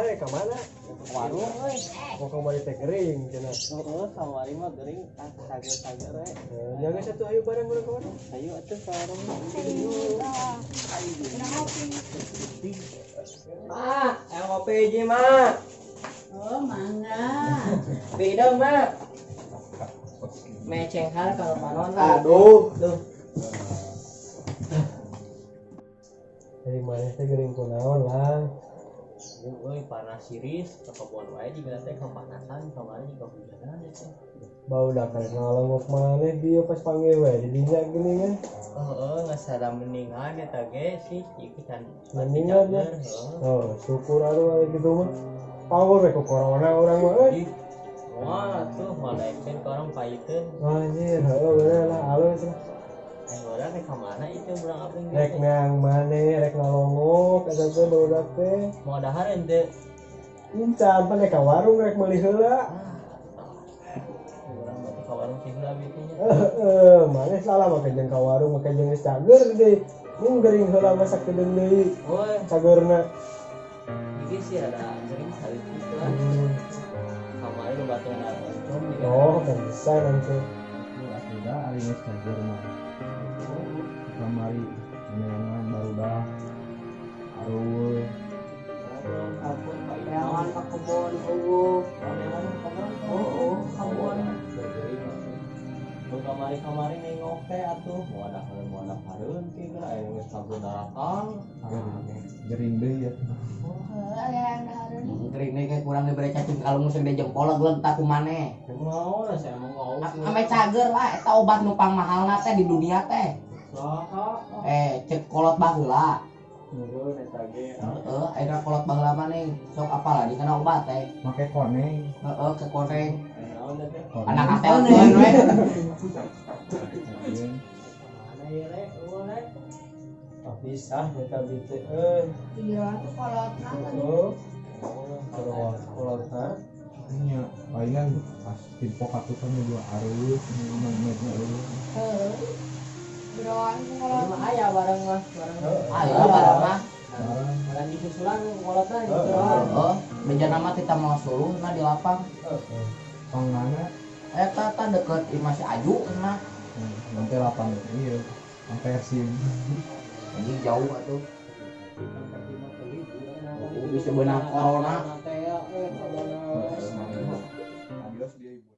Mana ka mana? Warung euy. Mau kamari teh gering cenah. Heeh, kamari mah gering ah sager-sager we. Jangan satu ayo bareng urang ka warung. Ayo atuh ka warung. Ayo. Ma, yang ngopi hiji, Ma. Oh, mangga. Beda, Ma. Mecenghar kalau panon. Aduh. Duh. Dari mana teh gering kunaon lah. Euy, panas siris ke kebon wae jiga teh kepanasan kamari juga hujanan ya teh. Bau dah karek ngalongok maneh dia pas panggil we di dinya gini kan. Heeh, geus ada mendingan eta ge sih ieu can Mendingan ya. Oh, syukur atuh aya kitu mah. Power we ku corona urang mah euy. Wah, tuh malaikeun ka orang paiteun. Anjir, heuh bener lah alus lah. Urang rek ka mana itu urang abeng Rek nang maneh, rek ngalongok eta teh barudak teh. Mau dahar ente. Incan pan rek ka warung rek meuli heula. Urang mah teh ka warung sih heula bieu nya. Heeh, maneh salah make jeung ka warung make jeung geus cager deui. Mung gering heula mah sakedeung deui. Woi, Cagerna. iki sih ada gering saeutik lah. Kamari nu batuan oncom juga. Oh, pantesan oncom. Lu atuh ari geus cager mah. Kamari neangan barudak areueuh. Neangan ka kebon eueuh. Neangan ka kebon. Oh, kebon. Nu kamari-kamari nengok teh atuh mau ada hareun kieu geura aya geus kabur daratang. Gering deui ya. Heeh, aya yang dahareun. Gering deui kayak kurang dibere cacing kalung segede jempol gelentak ku maneh. Kumaha saya mau ngaus. Ame cager lah eta obat nu pangmahalna teh di dunia teh. Saha? Cek kolot baheula. Nurun eta ge. Heeh, ayeuna kolot baheula mah sok apal lagi kana obat teh. Make koneng. Heeh, ke koneng. Naon teh? Anak katelkeun we. Mana ieu rek? Eueuh rek. Bisa eta bieu teh euy. Iya, tuh kolotna tadi. Heeh. Kolotna. Nya, palingan pas timpok atuh kan dua areueuh, mah eueuh. Heeh. Jeroan ku kolotna. Mah aya bareng mah, bareng. Aya bareng mah. Bareng disusulan kolotna jeroan. Heeh, bejana mah tita moal suluhna di lapang. Heeh. Pangana eta ta deket imah si Aju mah. Nanti lapang ieu, Persib. Anjing jauh atuh. Bisa beunang corona. Adios dia ibu.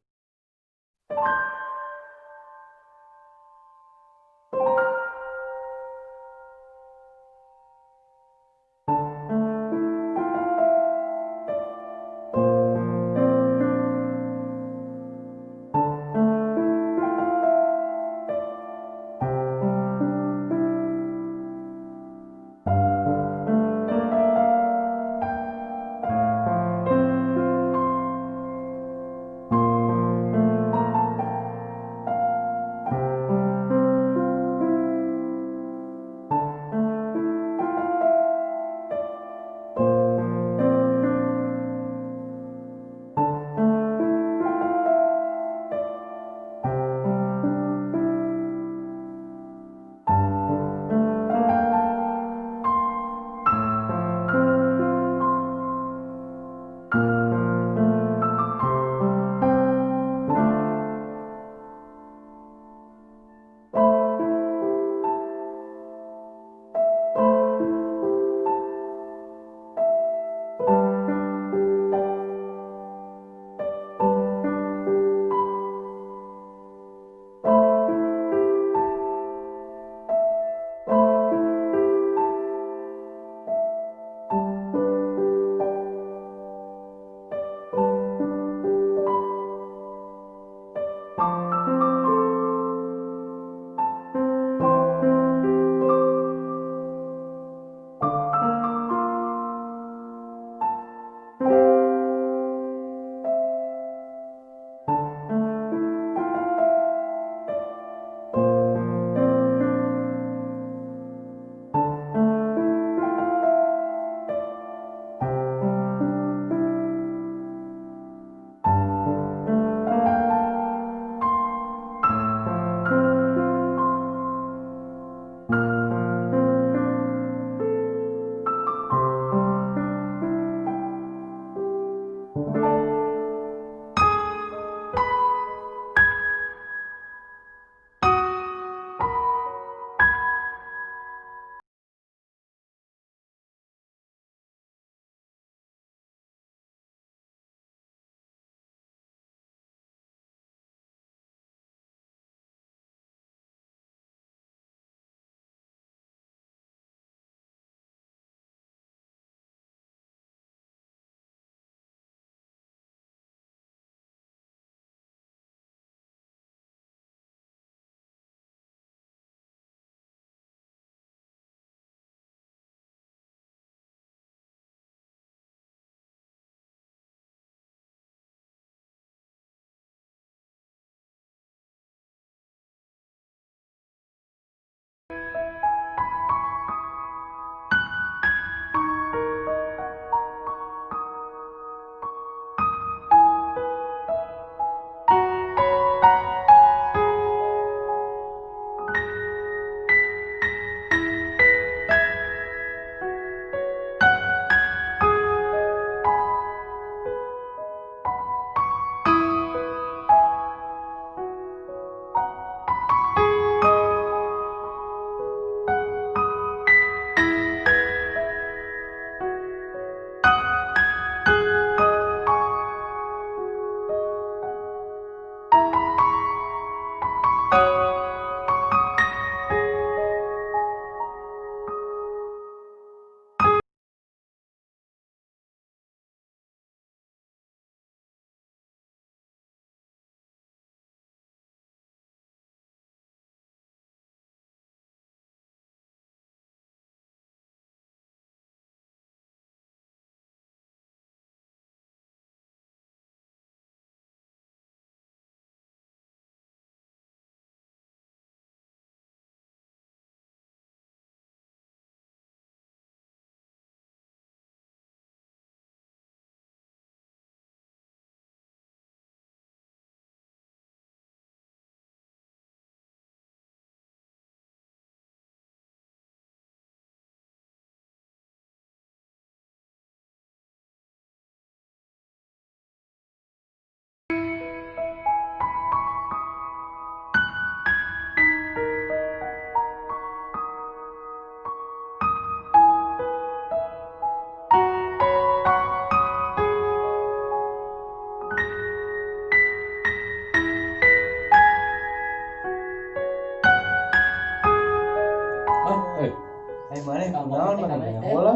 Bola.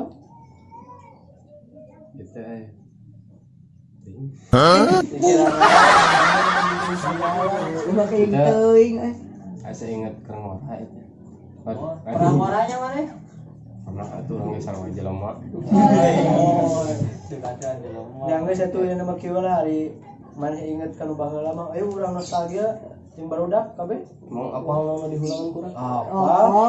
Gitu eh. Ulah kayak teuing eh. Asa inget keur ngora itu. Orang orangnya mana? Pernah atuh urang geus sarua jelema. Yang geus atuh ieu nama kieu lah hari maneh inget kanu baheula mah ayo urang nostalgia jeung barudak kabeh. Emang apa Apa lama dihulangan kurang? Oh, Apa?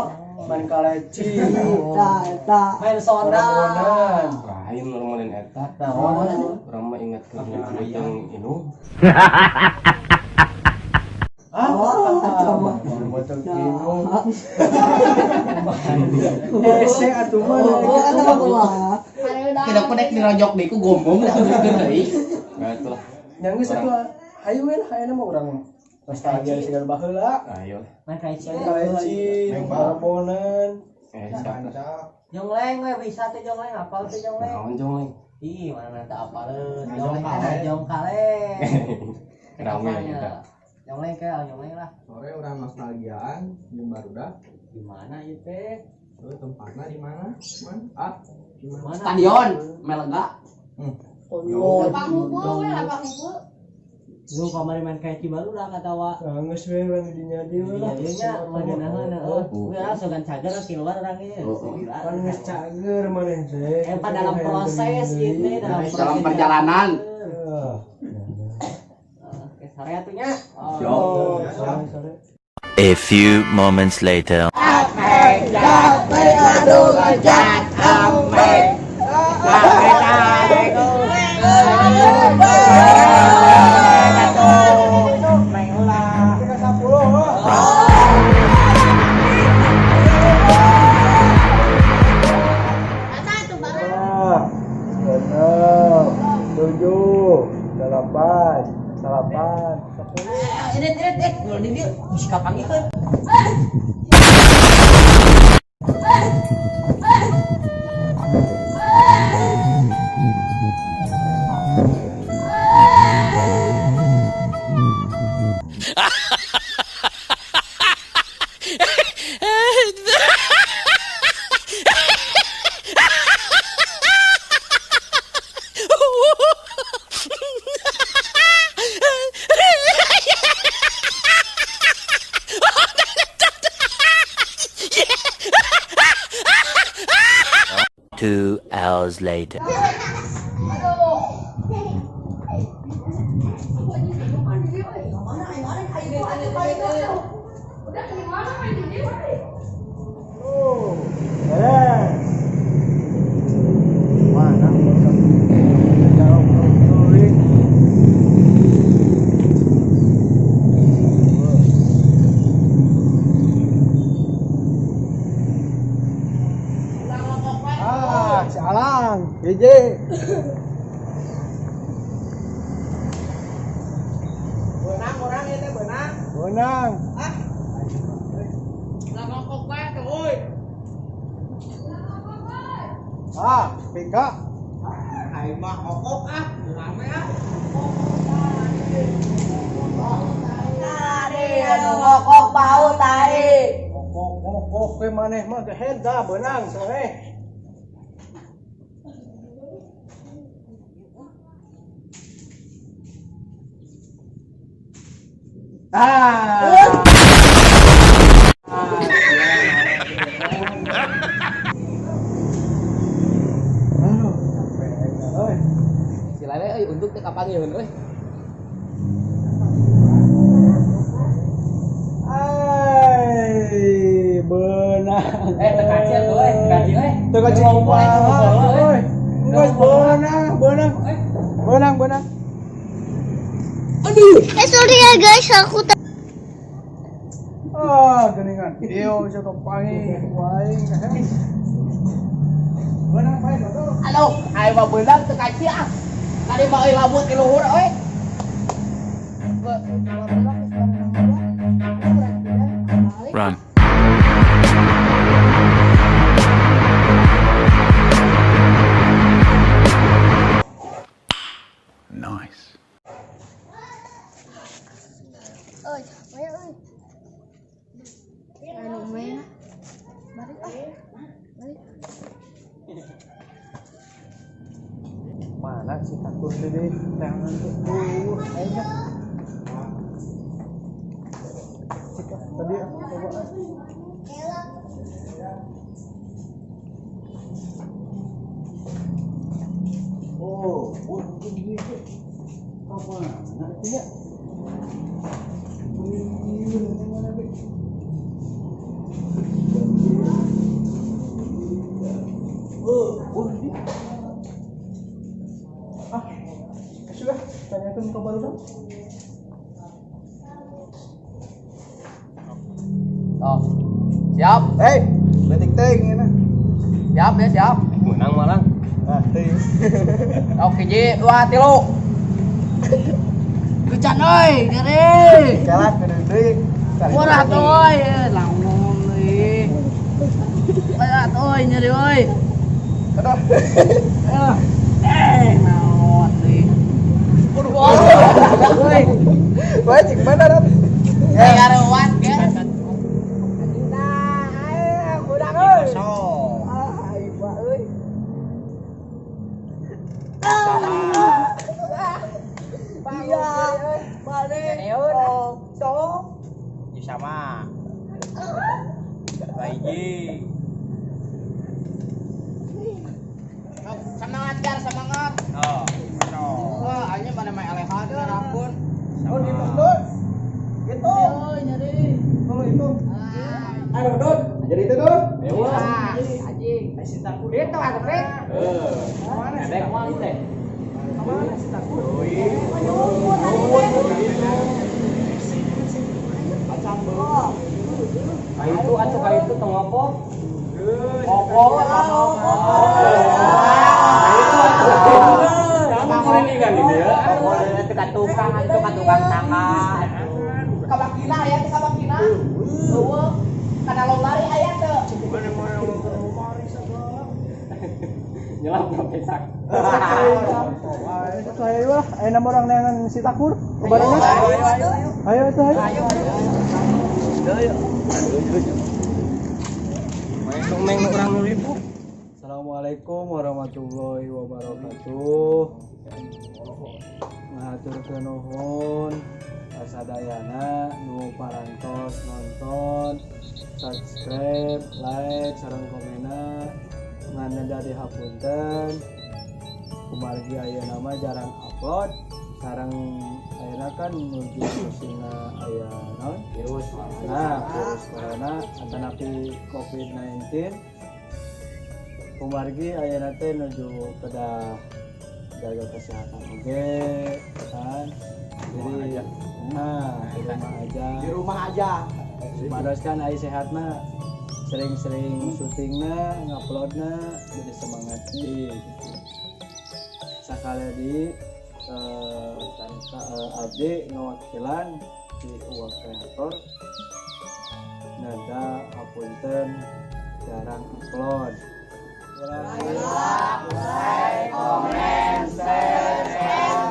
Main kaleci. eta eta. Main sonda. Orang-orangan. Lain urang mah lain eta. Naon? Urang mah inget keur nyuci jeung inung. Ah, Oh, coba. botol minum. Hese atuh mah. Oh, kata mah kumaha. Tidak pedek dirojok deui ku gombong da geus deui. Nah, itulah. Yang geus atuh hayu we lah ayeuna mah urang nostalgia sigar baheula. Ayo. Main kayak Main kaleci, barbonan. Eh, siapa? Jongleng we bisa tuh jongleng apal tuh jongleng. Naon jongleng? Ih, mana mana tak apaleun. Nah, Jongleng jongkale. kan jongkale. Rame eta. Jongleng kayak jongleng lah. Sore urang nostalgiaan jeung barudak. Di mana ieu teh? Terus tempatna di mana? Man? Ah, di mana? Mana? Stadion Melega. Lapang hubu we lapang hubu. Lu kamari main kayak baru lah kata wa. Nah, geus we urang di dinya di we lah. Iya nya magenaheun heeh. We langsung kan cager keluar orang ieu. Gila. Kan geus cager maneh teh. Eh, dalam proses gitu dalam proses. Dalam perjalanan. Heeh. Oke, sore atuh nya. Oh, sore sore. A few moments later. Tiga sepuluh. Eta atuh barang. Enam, tujuh, delapan, delapan, sepuluh. Irit irit eh ulah di dieu bisi kapanggihkeun. Two hours later. Aduh. Udah di mana main di dia? Oh, beres. Mana? Jauh, jauh, Ah, si Alang, hiji. Beunang urang ieu teh beunang. Benang. Lah ngokok bae tuh euy. Ah, pika. Aing mah ngokok ah, urang mah ah. Tadi anu ngokok bau tai. Kokok, kokok, we maneh mah gehed dah beunang sore. Ah. Aduh, capek aing euy. Si Lele euy untuk teu kapanggihkeun euy. Ai, beunang. Eh, teu kaci atuh euy, teu kaci euy. Teu kaci Ngumpul, kumaha, ngumpul, euy. Geus beunang, beunang. Beunang, beunang. Eh sorry ya guys, aku Ah, geuningan. Ieu bisa kepangi ku aing. Beunang bae tuh. Aduh, aing mah beunang teu kaci ah. Tadi mah euy labut di luhur euy. Run. Nice. Oh, capek euy. Anu main. Balik ah. Balik. Takut deh, tangan tuh. Ayo. Cik, tadi coba. Oh, ini apa? Nah, tidak. Oh, ini. Ah, sudah, tanyakan ke baru dong. Oh, siap. Hey, letik teh ini. Siap ya, siap. Menang malang. Ah, teh. Oke, ji, 2 3. Kucan euy, nyeri. Kalah kudu deui. Murah euy, lamun euy. Murah euy nyeri euy. Aduh. Naon euy. Waduh. Wah, cik mana rat? Ya, rewat ge. Nah, budak euy. Ah, aing mah euy. Iya, balik. Sok. Sama. Baik. Semangat Gar, semangat. Oh. Wah, aja mana main elehan rapun. Oh, gitu, Dun. Gitu. Oh, nyeri. Kalau itu. Ayo, Dun. Jadi itu, Dun. Ah, anjing. Itu atuh, Pek. Mana? Ebek moal teh. Mana si takut? Itu atuh ka itu tong ngopo. Ngopo. Kamu kulilingan gitu ya. Itu ka tukang, itu ka tukang tangga. Kabakina aya teh kabakina. Eueuh. Kana lomari aya teu. Nyelap pesak. Ayo lah, ayo nama orang neangan si Takur. Kebarengnya. Ayo tuh ayo. Ayo. Main orang ribu. Assalamualaikum warahmatullahi wabarakatuh. Ngahaturkeun nuhun kasadayana nu parantos nonton, subscribe, like, sareng komena. Ngan jadi hapunten. Kumargi ayeuna mah jarang upload. Sareng ayeuna kan menuju musimna aya naon? Virus. Nah, virus corona atanapi COVID-19. Kumargi ayeuna teh nuju kedah jaga kesehatan oge kan. Jadi nah, di rumah aja. Di rumah aja. Supados kan aya sehatna. Sering-sering syutingna, nguploadna jadi semangat deui gitu. Sakali di abdi ngawakilan di Uwa Kreator nada hapunten jarang upload. Like, comment, share.